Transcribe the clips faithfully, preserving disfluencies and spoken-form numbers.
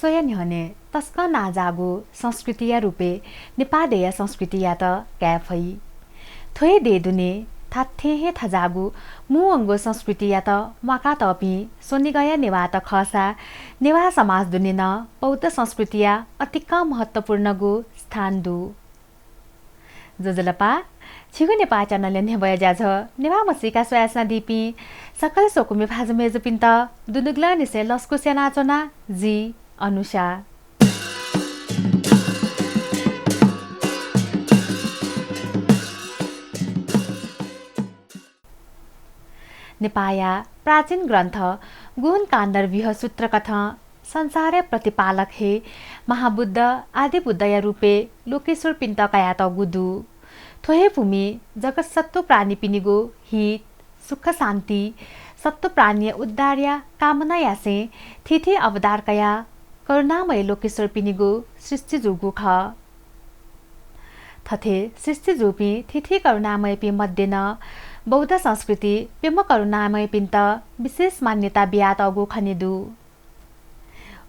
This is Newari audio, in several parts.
स्वया न्ह्यःने तसकं नांजाःगु संस्कृतिया रूपय् नेपाः देय्‌या संस्कृतियात काये फइ। थ्व हे देय् दुने धात्थें हे थज्याःगु मू-वंगु संस्कृतियात म्वाकातःपिं स्वनिगःया नेवाःत खःसा नेवाः समाज दुने नं बौद्ध संस्कृतिया अतिकं महत्त्वपूर्णगु स्थान दु। ज्वजलपा, छिगु नेपाः च्यानलया न्ह्यब्वया ज्याझ्वः नेवाः म्हसीका स्वयाच्वनादीपिं सकल स्वकुमि भाजु मय्‌जुपिन्त दुनुगलंनिसें लसकुस यानाच्वना, जि अनुषा। नेपाःया प्राचीन ग्रन्थ गुण काण्डर व्यूह सूत्रकथं संसारया प्रतिपालक हे महाबुद्ध आदि बुद्धया रूपय् लोकेश्वरपिन्त कयातःगु दु। थ्व हे भूमि जगत सत्त्व प्राणीपिनिगु हित, सुख शान्ति, सत्त्व प्राणीया उद्धारया कामना यासें थीथी अवतार कयाः करुणामय लोकेश्वरपिनिगु सृष्टि जूगु खः। थथे सृष्टि जूपिं थीथी करुणामयपिं मध्ये नं बौद्ध संस्कृति प्यम्ह करुणामयपिन्त विशेष मान्यता बियातःगु खने दु।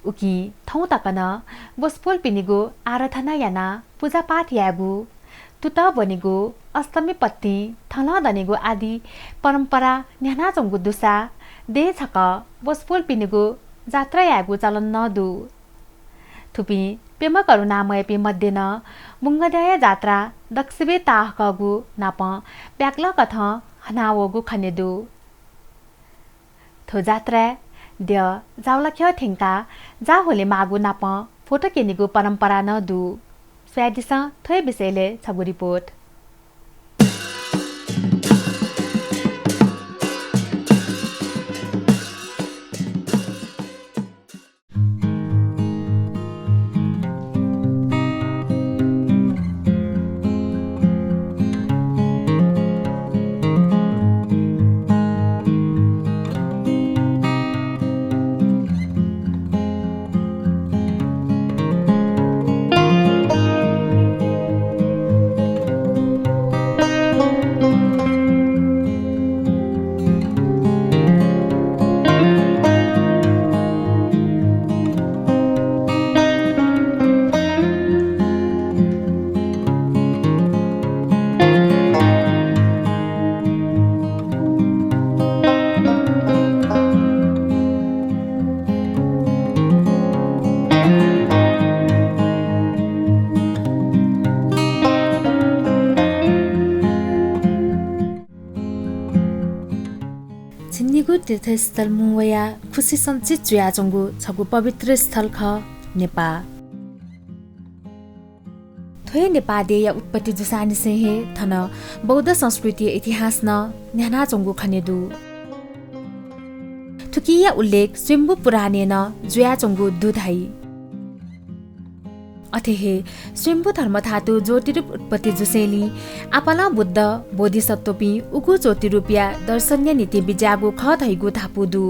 उकिं थौं तक नं वसपोलपिनिगु आराधना यानाः पुजापाठ यायेगु, तुतः ब्वनेगु, अष्टमी पत्तिं थलं दनेगु आदि परम्परा न्ह्यानाच्वंगु दुसा देय् छकः वसपोलपिनिगु जात्रा यायेगु चलन नं दु। थुपिं प्यम्ह करुणामयपिं मध्ये नं बुंगद्यःया जात्रा दक्वसिबय् ताःहाकःगु नापं ब्याकलंकथं हनावःगु खने दु। थ्व जात्राय् द्यः जावलाख्यः थ्यंकाः जा ह्वलेमाःगु नापं फोटो क्यनेगु परम्परा नं दु। स्वयादिसँ, थ्व हे विषयलय् छगू रिपोर्ट। झिंनिगू तीर्थस्थल मुं वयाः खुशी सञ्चित जुयाच्वंगु छगू पवित्र स्थल खः नेपाः। थ्व हे नेपाः देय्‌या उत्पत्ति जूसांनिसें हे थन बौद्ध संस्कृतिया इतिहास नं न्ह्यानाच्वंगु खने दु। थुकिया उल्लेख स्वयम्भू पुराणय् नं जुयाच्वंगु दु धाइ। अथे हे स्वयम्भू धर्मधातु ज्योतिरूप उत्पत्ति जूसेंलि आपालं बुद्ध, बोधिसत्वपिं उगु ज्योतिरूपया दर्शनया निंतिं बिज्याःगु खः धइगु धापू दु।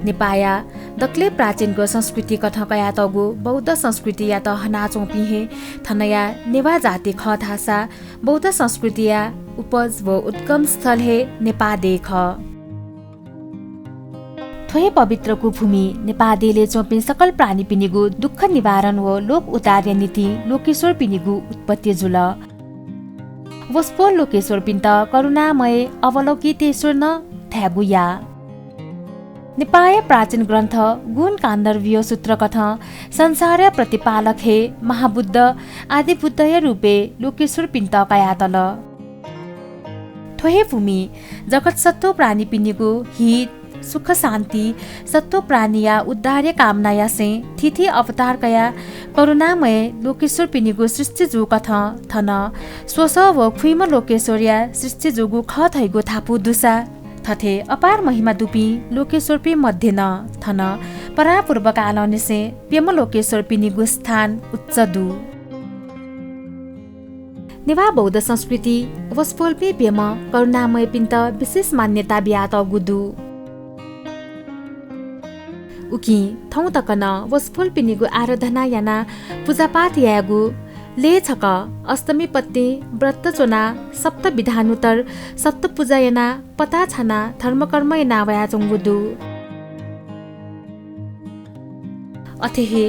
नेपाःया दकलय् प्राचीनगु संस्कृतिकथं कयातःगु बौद्ध संस्कृतियात हनाच्वंपिं हे थनया नेवाः जाति खः धाःसा बौद्ध संस्कृतिया उपज व उद्गम स्थल हे नेपाः देय् खः। थ्व हे पवित्रगु भूमि नेपाः देय्‌लय् च्वंपिं सकल प्राणीपिनिगु दुःख निवारण व लोक उद्धारया निंतिं लोकेश्वरपिनिगु उत्पत्ति जुल। वसपोल लोकेश्वरपिन्त करुणामय अवलोकितेश्वर नं धायेगु याः। नेपाःया प्राचीन ग्रन्थ गुण काण्डर व्यूह सूत्रकथं संसारया प्रतिपालक हे महाबुद्ध आदि बुद्धया रूपय् लोकेश्वरपिन्त कयातल। थ्व हे भूमि जगत सत्त्व प्राणीपिनिगु हित, सुख शान्ति, सत्त्व प्राणीया उद्धारया कामना यासें थीथी अवतार कयाः करुणामय लोकेश्वरपिनिगु सृष्टि जूकथं थन स्वसः व खुइम्ह लोकेश्वरया सृष्टि जूगु खः धइगु धापू दुसा थथे अपार महिमा दुपिं लोकेश्वरपिं मध्ये नं थन परापूर्वकालंनिसें प्यम्ह लोकेश्वरपिनिगु स्थान उच्च दु। नेवाः बौद्ध संस्कृति वसपोलपिं प्यम्ह करुणामयपिन्त विशेष मान्यता बियातःगु दु। उकिं थौं तक नं वसपोलपिनिगु आराधना यानाः पुजापाठ यायेगु, लय् छकः अष्टमी पत्तिं व्रत च्वनाः सप्त विधानुत्तर सप्त पुजा यानाः पताः छानाः धर्मकर्म याना वयाच्वंगु दु। अथे हे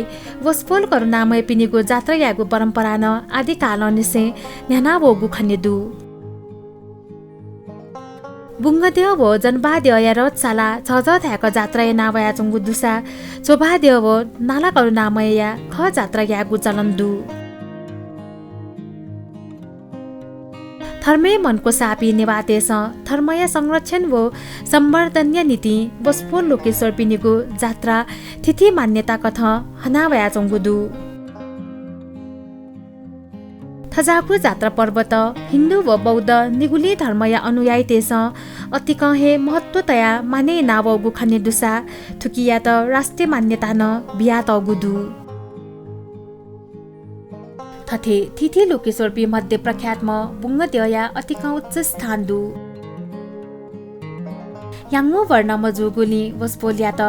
वसपोल करुणामयपिनिगु जात्रा यायेगु परम्परा नं आदिकालंनिसें न्ह्यानावःगु खने दु। बुंगद्यः व जनबाद्यःया रथ सालाः झःझः धाय्क जात्रा याना वयाच्वंगु दुसा झोबाद्यः व नाला करुणामयया खः जात्रा यायेगु चलन दु। धर्मय् मनको साःपिं नेवाःतय्सं धर्मया संरक्षण व संवर्धनया निंतिं वसपोल लोकेश्वरपिनिगु जात्रा थीथी मान्यता कथं हना वयाच्वंगु दु। थज्याःगु जात्रा पर्वत हिन्दू व बौद्ध निगुलिं धर्मया अनुयायीतय्सं अतिकं हे महत्व तयाः मानय् यानावःगु खने दुसा थुकियात राष्ट्रिय मान्यता नं बियातःगु दु। थथे थीथी लोकेश्वरपिं मध्ये प्रख्यातम्ह बुंगद्यःया अतिकं उच्च स्थान दु। ह्याउँगु वर्णम्ह जूगुलिं वसपोलयात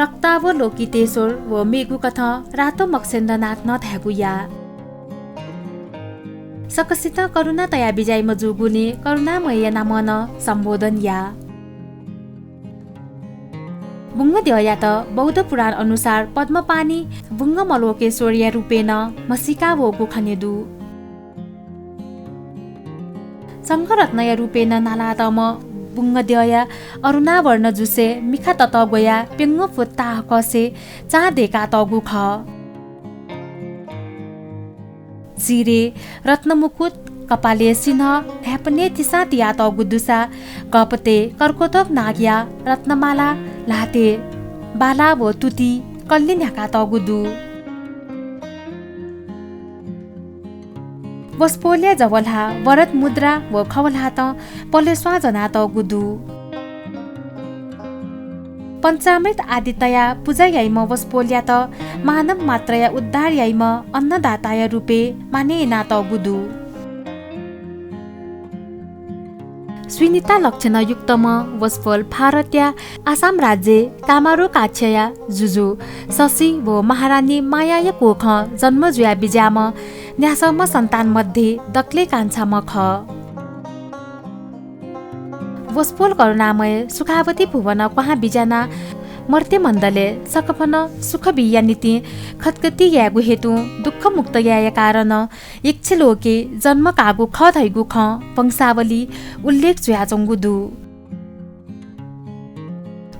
रक्तावलोकितेश्वर व मेगु कथं रातो मकसेन्द्रनाथ नं धायेगु याः। सकसितं करुणा तया बिज्याइम्ह जूगुलिं करुणामयया नामं नं सम्बोधन याः। बुंगद्यःयात बौद्ध पुराण अनुसार पद्मपाणि बुंगमलोकेश्वरया रूपय् नं म्हसीका वःगु खने दु। शंखरत्नया रूपय् नं नालातःम्ह बुंगद्यःया अरुणावर्ण जुसे मिखा ततः ग्वयाः प्यंगू फुट ताःहाकःसे चां दय्कातःगु खः। शिरय् रत्नमुकुट, कपालय् सिन्हः, न्हाय्पनय् तिसां तियातःगु दुसा गःपतय् कर्कोटक नागया रत्नमाला, ल्हातय् बाला व तुति कल्लि न्ह्याकातःगु दु। वसपोलया जव ल्हाः वरद मुद्रा व खव ल्हातं पलेस्वां ज्वनातःगु दु। पञ्चामृत आदि तयाः पुजा याइम्ह वसपोलयात मानव मात्रया उद्धार याइम्ह अन्नदाताया रूपय् मानय् यानातःगु दु। स्वीनिता लक्षणयुक्तम्ह वसपोल भारतया आसाम राज्यय् कामारु काछ्यया जुजु शशी व महारानी मायाया कोखं जन्म जुया बिज्याःम्ह न्यासःम्ह सन्तान मध्ये दकलय् कान्छाम्ह खः। वसपोल करुणामय सुखावती भुवनं क्वहां बिज्यानाः मर्त्यमण्डलय् सकभनं सुख बीया निंतिं खटखटी यायेगु हेतुं दुःखमुक्त यायेया कारणं यक्षलोके जन्म काःगु खः धइगु खँ वंशावली उल्लेख जुयाच्वंगु दु।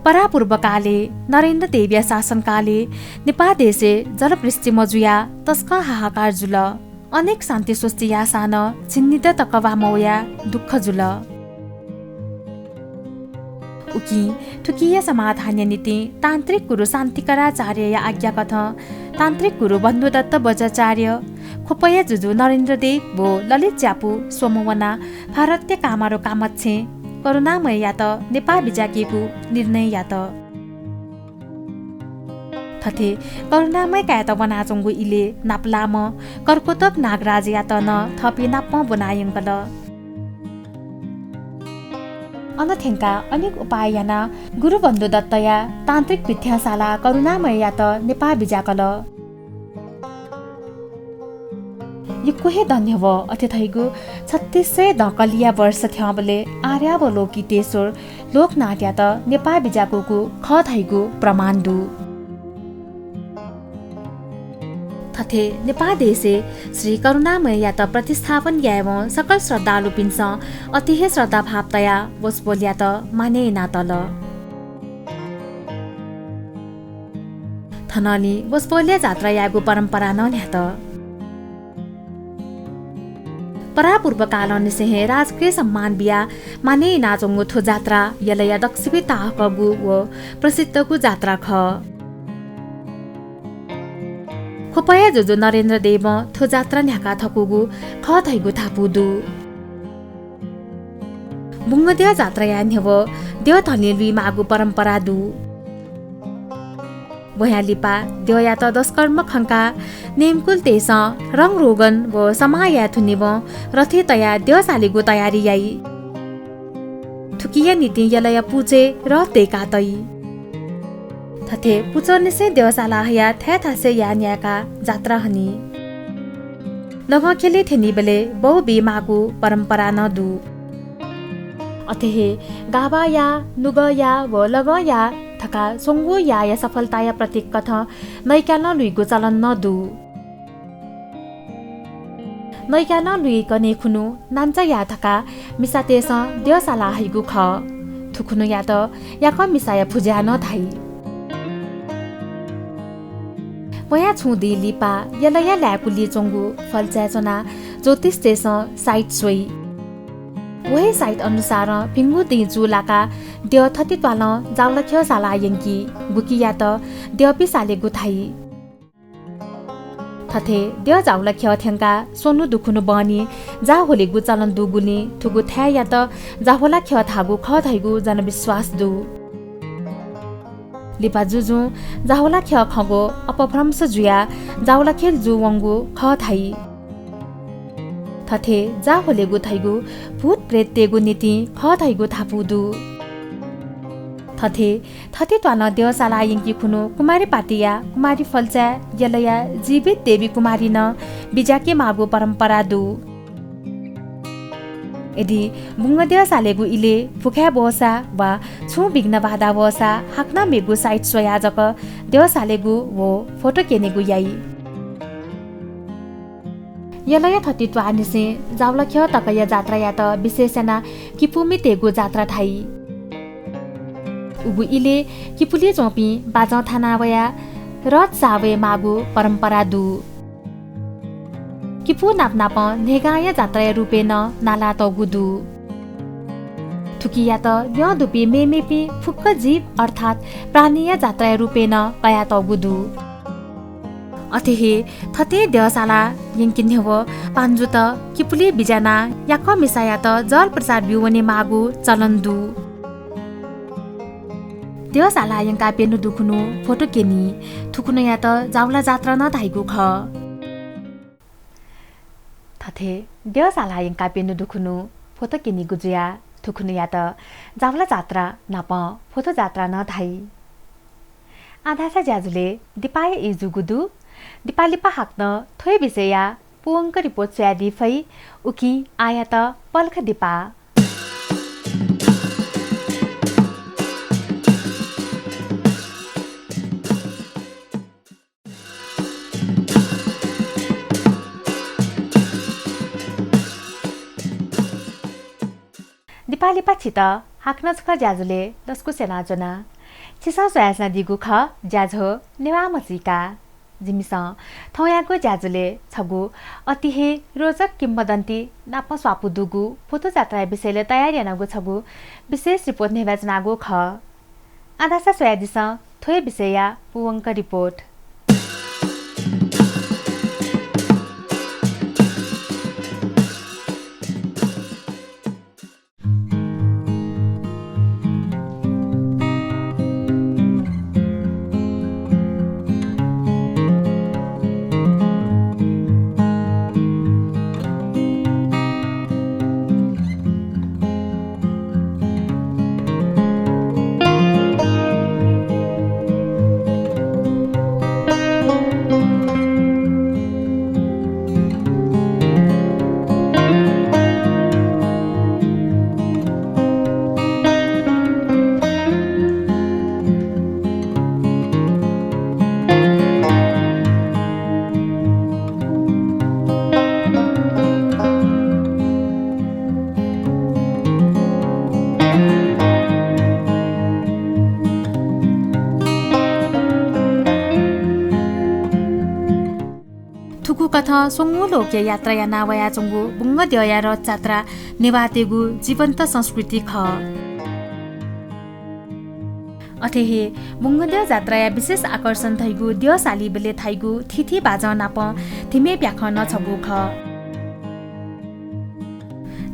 परापूर्वकालय् नरेन्द्रदेवया शासनकालय् नेपाः देशय् जलवृष्टि मजुयाः तसकं हाहाकार जुल। अनेक शान्ति स्वस्ति याःसां नं झिंनिदँ तक वा मवयाः दुःख जुल। उकिं थुकिया समाधानया निंतिं तान्त्रिक गुरु शान्तिकराचार्यया आज्ञा कथं तान्त्रिक गुरु बन्धुदत्त बज्राचार्य, ख्वपया जुजु नरेन्द्रदेव व ललित ज्यापू स्वम्ह वनाः भारतया कामारु कामाक्षें करुणामययात नेपाः बिज्याकीगु निर्णय यात। थथे करुणामय कायेत वनाच्वंगु इलय् नापलाःम्ह कर्कोटक नागराजयात नं थःपिं नाप ब्वनायंकल। अन थ्यंकाः अनेक उपाय यानाः गुरु बन्धुदत्तया तान्त्रिक विद्यां सालाः करुणामययात नेपाः बिज्याकल। यक्व हे दँ न्ह्यवः अथे धइगु छत्तीस सय दँ कलिया वर्ष थ्यंबलय् आर्यावलोकितेश्वर लोकनाथयात नेपाः बिज्याकूगु खः धइगु प्रमाण दु। थथे नेपाः देशय् श्री करुणामययात प्रतिस्थापन यायेवं सकल श्रद्धालुपिन्सं अति हे श्रद्धाभाव तयाः वसपोलयात मानय् यानातल। थनंलि वसपोलया जात्रा यायेगु परम्परा नं न्ह्यात। परापूर्वकालंनिसें हे राजकीय सम्मान बियाः मानय् यानाच्वंगु थ्व जात्रा यलया दक्वसिबय् ताःहाकःगु व प्रसिद्धगु जात्रा खः। ख्वपया जुजु नरेन्द्रदेवं थ्व जात्रा न्ह्याका थकूगु खः धइगु धापू दु। बुंगद्यः जात्राया न्ह्यवः द्यः धलिं लुइमाःगु परम्परा दु। वह्या लिपा द्यःयात दसकर्म खंकाः नेमकुलतय्सं रंग रोगन व समाः याये धुनेवं रथय् तयाः द्यः सालेगु तयारी याइ। थुकिया निंतिं यलया पुचय् रथ दय्का तइ। थथे पुचःनिसें द्यः साला हयाः थाय् थासय् याः न्यायेकाः जात्रा हनी। लगं ख्यलय् थ्यनीबलय् बौ बीमाःगु परम्परा नं दु। अथे हे गाभाया, नुगःया व लगंया धकाः स्वंगू याःया सफलताया प्रतीक कथं नैकालं लुइगु चलन नं दु। नैकालं लुइकने खुन्हु नान्चा याः धकाः मिसातय्सं द्यः साला हइगु खः। थुखुन्हुयात याकः मिसाया पुजा नं धाइ। वयां छुं दिं लिपा यलया लाय्कुलिइ च्वंगु फल्चाय् च्वनाः ज्योतिषतय्सं साइत स्वइ। व हे साइत अनुसारं भिंगु दिं चूलाकाः द्यः थथे त्वालं जावला ख्यः साला यंकी, गुकियात द्यःपिं सालेगु धाइ। थथे द्यः जावला ख्यः थ्यंकाः स्वन्हु दुखुन्हु बहनी जाः ह्वलेगु चलन दुगुलिं थुगु थाय्‌यात जाह्वला ख्यः धाःगु खः धइगु जनविश्वास दु। लिपा जुजुं जाह्वला ख्यः खंगु अपभ्रंश जुयाः जावला ख्यः जूवंगु खः धाइ। थथे जाः ह्वलेगु धइगु भूत प्रेततय्गु निंतिं खः धइगु धापू दु। थथे, थथे त्वालं द्यः साला यंकी खुन्हु कुमारी पातिया, कुमारी फल्चाय् यलया जीवित देवी कुमारी नं बिज्याके माःगु परम्परा दु। यदि बुंगद्यः सालेगु इलय् भुखाय् ब्वःसा वा छुं विघ्न बाधा वःसा हाकनं मेगु साइत स्वयाः जक द्यः सालेगु व फोटो क्यनेगु याइ। यलया थथे त्वाःनिसें जावला ख्यः तकया जात्रायात विशेष यानाः किपूमितय्गु जात्रा धाइ। उगु इलय् किपुलिइ च्वंपिं बाजं थाना वयाः रथ साः वये माःगु परम्परा दु। किपू नापनापं न्हय्गांया जात्राया रूपय् नं नालातःगु दु। थुकियात ल्यं दुपिं मेमेपिं फुक्क जीव अर्थात् प्राणीया जात्राया रूपय् नं कयातःगु दु। अथे हे थथे द्यः साला यंके न्ह्यः पांजुत किपुलिइ बिज्यानाः याकः मिसायात जल प्रसाद ब्यूवने माःगु चलन दु। द्यः साला यंकाः प्यन्हु दुखुन्हु फोटो क्यनी। थुखुन्हुयात जावला जात्रा नं धाइगु खः। थथे द्यः साला यंकाः प्यन्हु दुखुन्हु फोटो क्यनीगु जुयाः थुखुन्हुयात जावला जात्रा नापं फोटो जात्रा नं धाइ। आः धाःसा ज्याझ्वलय् दिपाया ई जूगु दु। दिपा लिपा हाकनं थ्व हे विषयया पूवंक रिपोर्ट स्वयादी फइ। उकिं आःयात पलख दिपा। दिपा लिपा छित हाकनं छकः ज्याझ्वलय् दसकूस यानाच्वना। छिसं स्वयाच्वनादीगु खः ज्याझ्वः नेवाः मसीका। जिमिसं थौंयागु ज्याझ्वलय् छगू अति हे रोचक किंवदन्ती नाप स्वापू दुगु फोटो जात्राया विषयलय् तयार यानागु छगू विशेष रिपोर्ट न्ह्यब्वयाच्वनागु खः। आः धाःसा स्वयादिसँ थ्व हे विषयया पूवंक रिपोर्ट। थुकथं स्वंगू लोकया यात्रा याना वयाच्वंगु बुंगद्यःया रथयात्रा नेवाःतय्गु जीवन्त संस्कृति खः। अथे हे बुंगद्यः जात्राया विशेष आकर्षण धइगु द्यः सालीबलय् थाइगु थीथी बाजं नाप धिमे प्याखं नं छगू खः।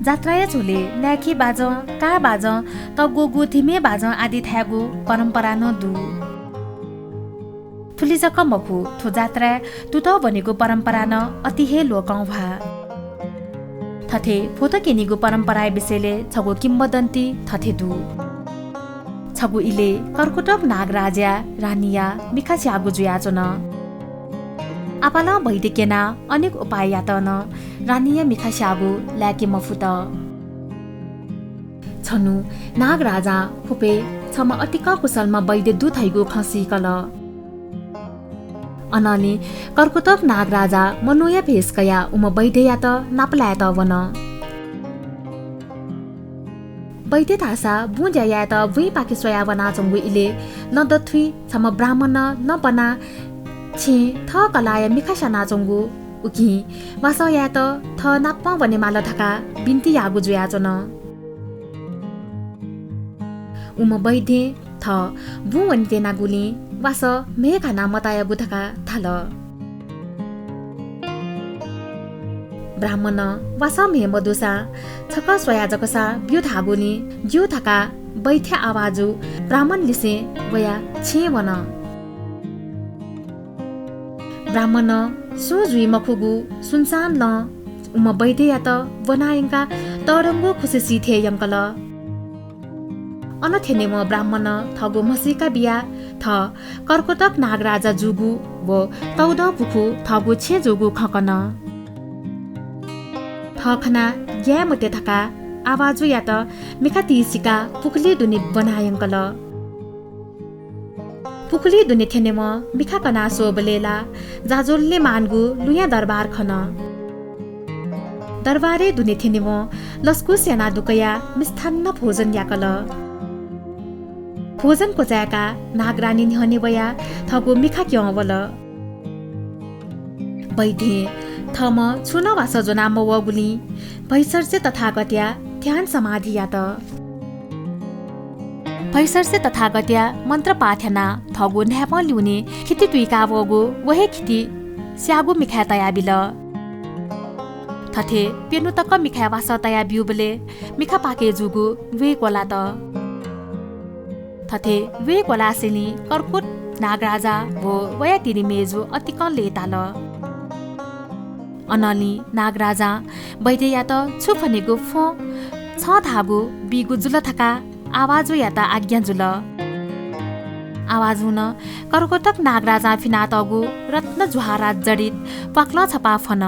जात्राया झ्वलय् नाय्खी बाजं, काः बाजं, तग्वःगु धिमे बाजं आदि थायेगु परम्परा नं दु। थुलि जक मखु, थ्व जात्राय् तुतः ब्वनेगु परम्परा नं अति हे लोकंह्वाः। थथे फोटो क्यनीगु परम्पराया विषयलय् छगू किंवदन्ती थथे दु। छगू इलय् कर्कोटक नागराजया रानीया मिखा स्याःगु जुयाच्वन। आपालं वैद्य क्यनाः अनेक उपाय यात नं रानीया मिखा स्याःगु लाय्के मफुत। छन्हु नागराजां ख्वपय् छम्ह अतिकं कुशलम्ह वैद्य दु धइगु खँ सीकल। अनंलि कर्कोटक नागराजा मनूया भेष कयाः उम्ह वैद्ययात नापलायेत वन। वैद्य धाःसा बुँ ज्या यायेत बुँइपाखे स्वयाः वनाच्वंगु इलय् लँ दथुइ छम्ह ब्राह्मणं लँ ब्वनाः छेँय् थः कलाःया मिखा स्यानाच्वंगु उकिं वासः यायेत थः नापं वनेमाल धकाः बिन्ति याःगु जुयाच्वन। उम्ह वैद्यं थः बुँ वने त्यनागुलिं वासः म्हय् घानाः मतयागु धकाः धाल। ब्राह्मणं वासः म्हय् मदुसां छकः स्वया जकसां ब्यु धाःगुलिं ज्यू धकाः वैद्य आवाजु ब्राह्मण लिसें वयाः छेँय् वन। ब्राह्मणं सुं जुइ मखुगु सुनसान लँ उम्ह वैद्ययात ब्वना यंकाः तःधंगु खुसि सी थें यंकल। अन थ्यनेवं ब्राह्मणं थःगु म्हसीका बियाः थः कर्कोटक नागराजा जूगु व तौदँ पुखू थःगु छेँ जूगु खँ कन। थः खनाः ग्याये मते धकाः आवाजुयात मिखा तिसिकाः पुखुलिइ दुने ब्वना यंकल। पुखुलिइ दुने थ्यनेवं मिखा कना स्वःबलय् ला जाज्वल्यमानगु लुँया दरबार खन। दरबारय् दुने थ्यनेवं लसकुस यानाः दुकयाः मिष्ठान्न भोजन याकल। भोजन क्वचाय्काः नागरानी न्ह्यःने वयाः थःगु मिखा क्यं वल। वैद्यं थःम्हं छुं नं वासः ज्वना मवःगुलिं भैसर्से तथागतया ध्यान समाधि यात। भैसर्से तथागतया मन्त्र पाठ यानाः थःगु न्हाय्पं ल्यूने खिति तुइका वःगु व हे खिति स्याःगु मिखाय् तयाबिल। थथे प्यन्हु तक मिखाय् वासः तया ब्यूबलय् मिखा पाकय् जूगु वेग वलात। थथे वेग वलासेंलि कर्कोट नागराजा व वया तिनि मेजु अतिकं लय्ताल। अनंलि नागराजां वैद्ययात छु फ्वनेगु फ्वँ छं धाःगु बीगु जुल धकाः आवाजुयात आज्ञा जुल। आवाजुं नं कर्कोटक नागराजां फिनातःगु रत्न ज्वाहरात जडित प्वाक्लं छपा फ्वन।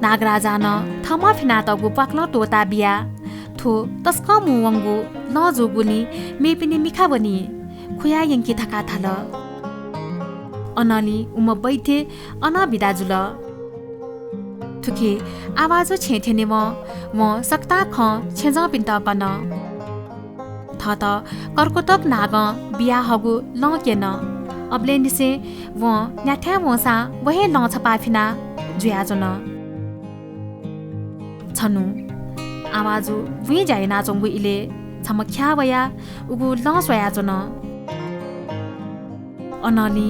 नागराजां नं थःम्हं फिनातःगु प्वाक्लं त्वःता बियाः थ्व तसकं मू वंगु लँ जूगुलिं मेपिनि मिखा वनी, खुया यंकि धकाः धाल। अनंलि उम्ह वैद्य अनं बिदा जुल। थुखे आवाजु छेँय् थ्यनेवं वं सकतां खँ छेँजःपिन्त कन। थःत कर्कोटक नागं बियाहःगु लँ क्यन। अबलय् निसें वं न्याथाय् वंसां व हे लँ छपा फिना जुयाच्वन। छन्हु आवाजु बुँइ ज्या यानाच्वंगु इलय् छम्ह ख्याः वयाः उगु लँ स्वयाच्वन। अनंलि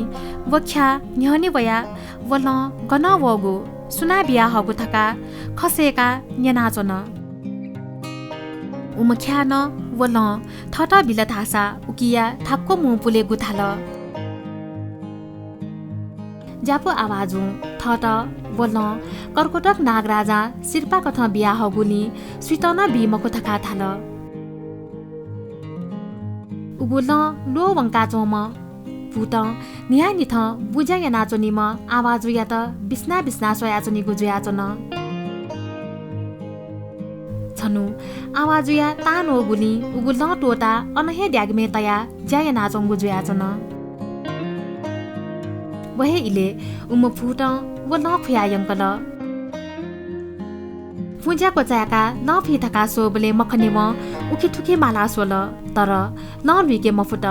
व ख्याः न्ह्यःने वयाः व लँ गनं वःगु, सुनां बियाहःगु धकाः खँ सय्काः न्यनाच्वन। उम्ह ख्यालं व लँ थःत बिल धाःसा उकिया धाक्व मू पुलेगु धाल। ज्यापु आवाजुं थःत व लँ कर्कोटक नागराजां सिरपाःकथं बियाहःगुलिं सुइत नं बी मखु धकाः धाल। उगु लँ ल्वः वंकाच्वंम्ह भूतं न्हियान्हिथं बुँज्या यानाच्वनीम्ह आवाजुयात बिस्नाः बिस्नाः स्वयाच्वनीगु जुयाच्वन। छन्हु आवाजुया तां न्वःगुलिं उगु लँ त्वःताः अन हे द्यागमय् तयाः ज्या यानाच्वंगु जुयाच्वन। व हे इलय् उम्ह भूतं व लँ खुया यंकल। बुँज्या क्वचाय्काः लँ फी धकाः स्वःबलय् मखनेवं उखेथुखे माला स्वल, तर लँ लुइके मफुत।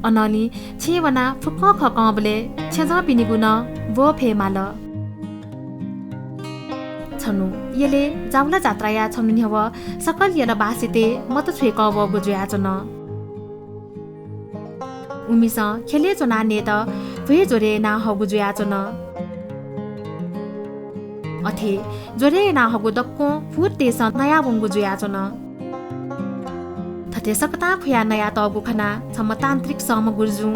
अनंलि छेँय् वनाः फुक्कं खँ कंबलय् छेँजःपिनिगु नं ब्वः फयेमाल। छन्हु यलय् जावला जात्राया छन्हु न्ह्यवः सकल यलबासितय् मत छ्वय्कः वःगु जुयाच्वन। उमिसं ख्यलय् च्वनाः नयेत भ्वय् ज्वरय् यानाहःगु जुयाच्वन। अथे ज्वरय् यानाहःगु दक्वं भूततय्सं नयावंगु जुयाच्वन। थथे सकतां खुयाः नयातःगु खनाः छम्ह तान्त्रिक सःम्ह गुरुजुं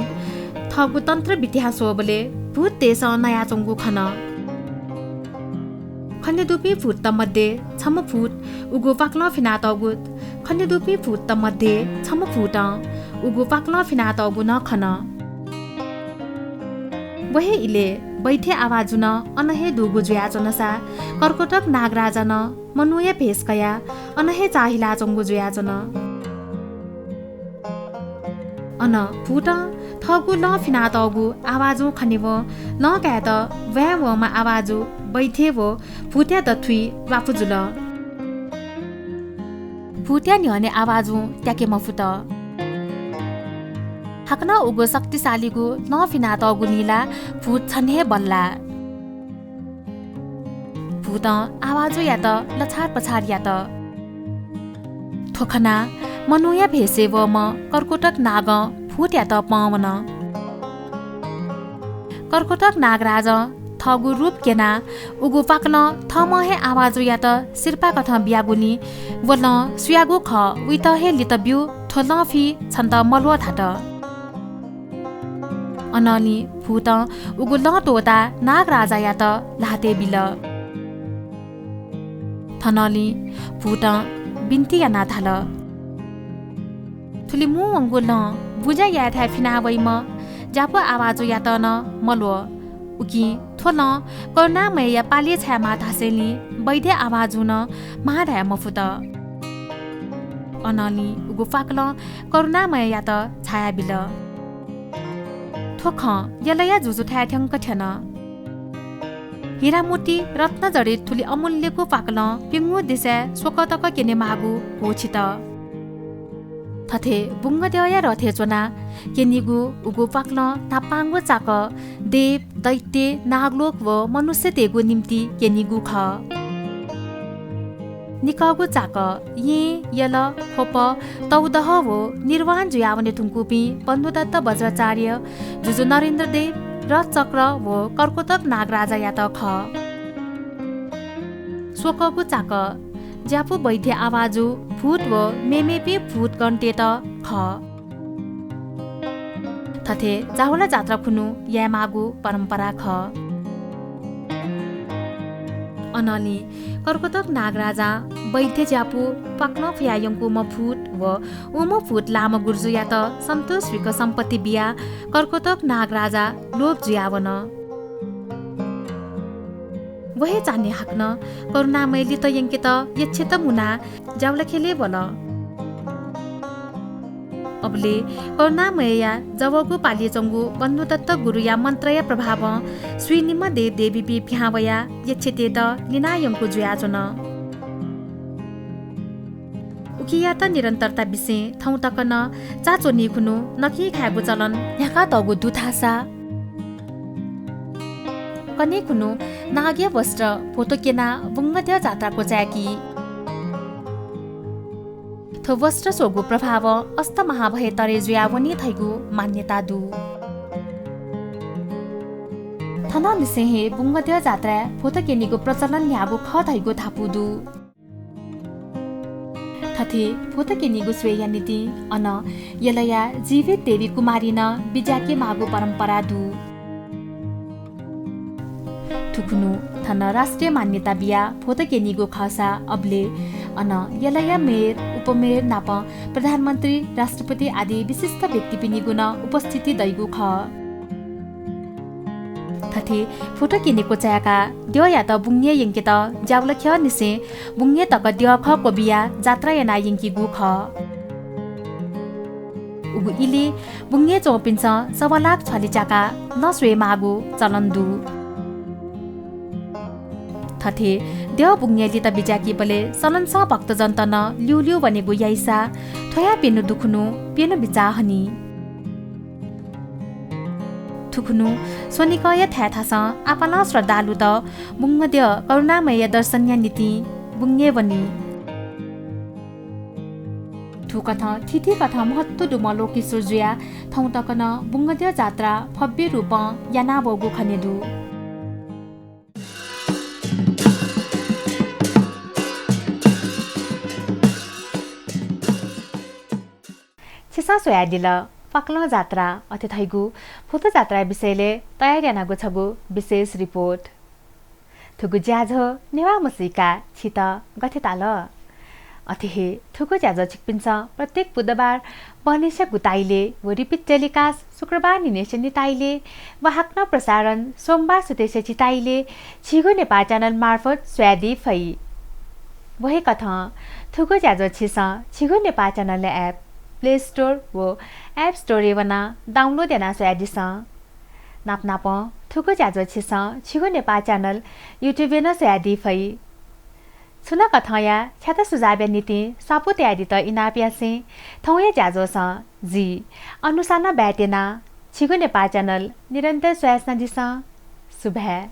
थःगु तन्त्र विद्यां स्वःबलय् भूततय्सं नयाच्वंगु खन। खनेदुपिं भूतत मध्ये छम्ह भूत उगु प्वाक्लं फिनातःगु, खनेदुपिं भूतत मध्ये छम्ह भूतं उगु प्वाक्लं फिनातःगु नं खन। व हे इलय् बैद्य आवाजु नं अन हे दुगु जुयाच्वंसा कर्कोटक नागराजा नं मनूया भेष कयाः अन हे चाःहिलाच्वंगु जुयाच्वन। अन भूतं थःगु लं फिनातःगु आवाजुं खनेवं लं कायेत ब्वाँय् वंम्ह आवाजु बैद्य व भूतया दथुइ ल्वापु जुल। भूतया न्ह्यःने आवाजुं त्याके मफुत। हाकनं उगु शक्तिशालीगु लं फिनातःगुलिं ला भूत छन्हु हे बल्लाः। भूतं आवाजुयात लछारपछार यात। थ्व खनाः मनूया भेषय् वःम्ह कर्कोटक नागं भूतयात पं वन। कर्कोटक नागराजं थःगु रूप क्यनाः उगु पाकलं थःम्हं हे आवाजुयात सिरपाःकथं बियागुलिं व लं सुयागु खः, उइत हे लित ब्यु, थ्व लं फि छन्त मल्वः धात। अनंलि भूतं उगु लं त्वःताः नागराजायात ल्हातय् बिल। थनंलि भूतं बिन्ति यानाः धाल, थुलि मू वंगु लं बुँज्या यायेथाय् फिना वइम्ह ज्यापु आवाजुयात नं मल्वः। उकिं थ्व लं करुणामयया पालय् छायेमाः धासेंलि बैद्य आवाजुं नं म्हाः धाये मफुत। अनंलि उगु पाकलं करुणामययात छायाबिल। थ्व खँ यलया जुजुथाय् थ्यंक थ्यन। हिरामोती रत्नजडित थुलि अमूल्यगु पाकलं प्यंगू देशय् स्वकः तक क्यनेमाःगु होछित। थथे बुंगद्यःया रथय् च्वनाः क्यनीगु उगु पाकलं न्हापांगु चाकः देव, दैत्य, नागलोक व मनुष्यतय्गु निंतिं क्यनीगु खः। निकःगु चाकः येँ, यल, ख्वप, तौदह व निर्वाण जुयावने धुंकूपिं बन्धुदत्त वज्राचार्य, जुजु नरेन्द्रदेव, रथचक्र व कर्कोटक नागराजायात खः। स्वकःगु चाकः ज्यापु बैद्य आवाजु, भूत व मेमेपिं भूतगणतय्त खः। थथे जाहुला जात्रा खुन्हु यायेमाःगु परम्परा खः। अनंलि कर्कोटक नागराजां बैद्य ज्यापु पाकलं फुयायंकूम्ह भूत व उम्ह भूत लाःम्ह गुर्जुयात सन्तोष बीक सम्पत्ति बियाः कर्कोटक नागराजा लोभ जुयावन। व हे चान्हय् हाकनं करुणामय लित यंकेत यक्षेत मुनाः ज्याहुला ख्यलय् वल। अबलय् करुणामयया जवःगु पालय् च्वंगु बन्धुदत्त गुरुया मन्त्रया प्रभावं स्वीनिम्ह देवदेवीपिं पिहां वयाः यक्षेतय्त लिनायंकू जुयाच्वन। उकियात निरन्तरता बिसें थौं तक नं चा च्वनीखुन्हु नकिं खायेगु चलन न्ह्याकातःगु दु धाःसा, कन्हय्खुन्हु नागया वस्त्र भ्वतु क्यनाः बुंगद्यः जात्रा क्वचाय्की। थ्व वस्त्र स्वःगु प्रभावं अष्टमहाभय तरे जुयावनी धइगु मान्यता दु। थनंनिसें हे बुंगद्यः जात्राय् भ्वतु क्यनीगु प्रचलन न्ह्याःगु खः धइगु धापू दु। थथे भ्वतु क्यनीगु स्वयेया निंतिं अन यलया जीवित देवी कुमारी नं बिज्याके माःगु परम्परा दु। थुखुन्हु थन राष्ट्रिय मान्यता बियाः भ्वतु क्यनीगु खःसा अबलय् अन यलया मेयर, उपमेयर नाप प्रधानमन्त्री, राष्ट्रपति आदि विशिष्ट व्यक्तिपिनिगु नं उपस्थिति दइगु खः। थथे भ्वतु क्यने क्वचाय्काः द्यःयात बुंगय् यंकेत ज्याहुला ख्यःनिसें बुंगय् तक द्यःखः क्वबियाः जात्रा यानाः यंकीगु खः। उगु इलय् बुंगय् च्वंपिन्सं सवा लाख छ्वालि च्याकाः लं स्वयेमाःगु चलन दु। थथे द्यः बुंगय् लित बिज्याकीबलय् सलंसं भक्तजनत नं ल्यूल्यू वनेगु याइसा थ्वया प्यन्हु दुखुन्हु प्यन्हु बिचाः हनी। थुखुन्हु स्वनिकःया थाय् थासं आपालं श्रद्धालुत बुंगद्यः करुणामयया दर्शनया निंतिं बुंगय् वनी। थुकथं थीथी कथं महत्व दुम्ह लोकेश्वर जुयाः थौं तक नं बुंगद्यः जात्रा भव्य रूपं यानावःगु खनेदु। छिसं स्वयादिल पाकलं जात्रा अथे धइगु भ्वतु जात्राया विषयलय् तयार यानागु छगू विशेष रिपोर्ट। थुगु ज्याझ्वः नेवाः म्हसीका छित गथे ताल? अथे हे थुगु ज्याझ्वः छिकपिन्सं प्रत्येक बुधबार बहनिसे गुताइले व repeat telecast शुक्रबार निनेसे निताइले व हाकनं प्रसारण सोमबार सुथेसे चिताइले छिगु नेपाः channel मार्फत स्वयादी फइ। व हे कथं थुगु ज्याझ्वः छिसं छिगु नेपाः channel app Play Store व App Store य् वनाः download यानाः स्वयादिसँ। नाप नापं थुगु ज्याझ्वः छिसं छिगु नेपाः channel YouTube य् नं स्वयादी फइ। छुं नं कथंया छ्याता सुझावया निंतिं स्वापू तयादीत इनाप यासें थौंया ज्याझ्वलय् जि अनुसानं बाय् त्यना। छिगु नेपाः channel निरन्तर स्वयाच्वनादिसँ। सुभाय्।